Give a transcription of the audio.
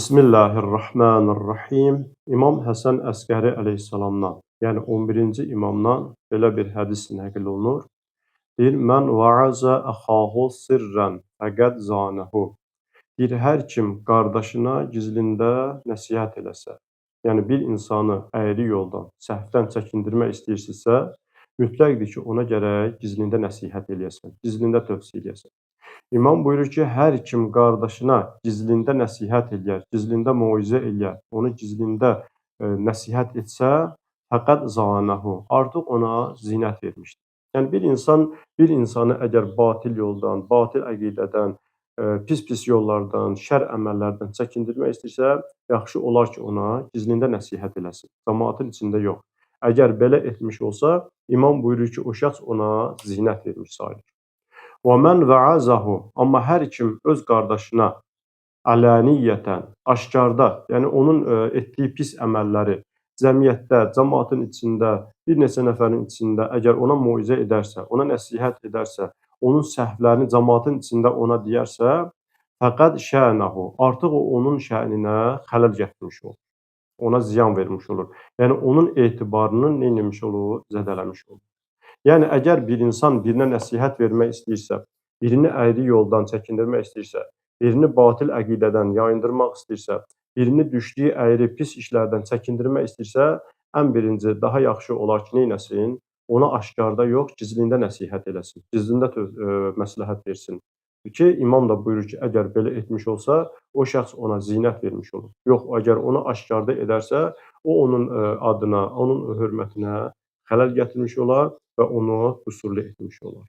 Bismillahirrahmanirrahim. İmam Həsən Əskəri əleyhissalamdan, yəni 11-ci imamdan belə bir hədis nəql olunur. Deyir: "Mən va'aza əxahu sirrən fəqəd zanəhu." Deyir, hər kim qardaşına gizlində nəsihət eləsə, yəni bir insanı əyri yoldan, səhvdən çəkindirmək istəyirsinizsə, mütləqdir ki, ona gərək gizlində nəsihət eləyəsən, gizlində tövsiyə eləyəsən. İmam buyurur ki, hər kim qardaşına gizlində nəsihət eləyər, gizlində moizə eləyər, onu gizlində nəsihət etsə, fəqət zanəhu, artıq ona zinət vermişdir. Yəni bir insan bir insanı əgər batil yoldan, batil əqidədən, pis-pis yollardan, şər əməllərdən çəkindirmək istəyirsə, yaxşı olar ki, ona gizlində nəsihət eləsin, cəmaatın içində yox. Əgər belə etmiş olsa, imam buyurur ki, o şəxs ona zinət vermiş sayılır. Və mən va'azahu, amma hər kim öz qardaşına əlaniyyətən, aşkarda, yəni onun etdiyi pis əməlləri cəmiyyətdə, cəmaatın içində, bir neçə nəfərin içində əgər ona moizə edərsə, ona nəsihət edərsə, onun səhvlərini cəmaatın içində ona deyərsə, fəqəd şə'nəhu, artıq o onun şə'ninə xələl gətirmiş olur. Ona ziyan vermiş olur. Yəni onun etibarını nə etmiş olur? Zədələmiş olur. Yəni əgər bir insan birinə nəsihət vermək istəyirsə, birini əyri yoldan çəkindirmək istəyirsə, birini batil əqidədən yayındırmaq istəyirsə, birini düşdüyü əyri pis işlərdən çəkindirmək istəyirsə, ən birinci daha yaxşı olar ki, neynəsin? Ona aşkarda yox, gizlində nəsihət eləsin, gizlində məsləhət versin. Ki, imam da buyurur ki, əgər belə etmiş olsa, o şəxs ona zinət vermiş olur. Yox, əgər onu aşkarda edərsə, o onun adına, onun hörmətinə xələl gətirmiş olar və onu qüsurlu etmiş olar.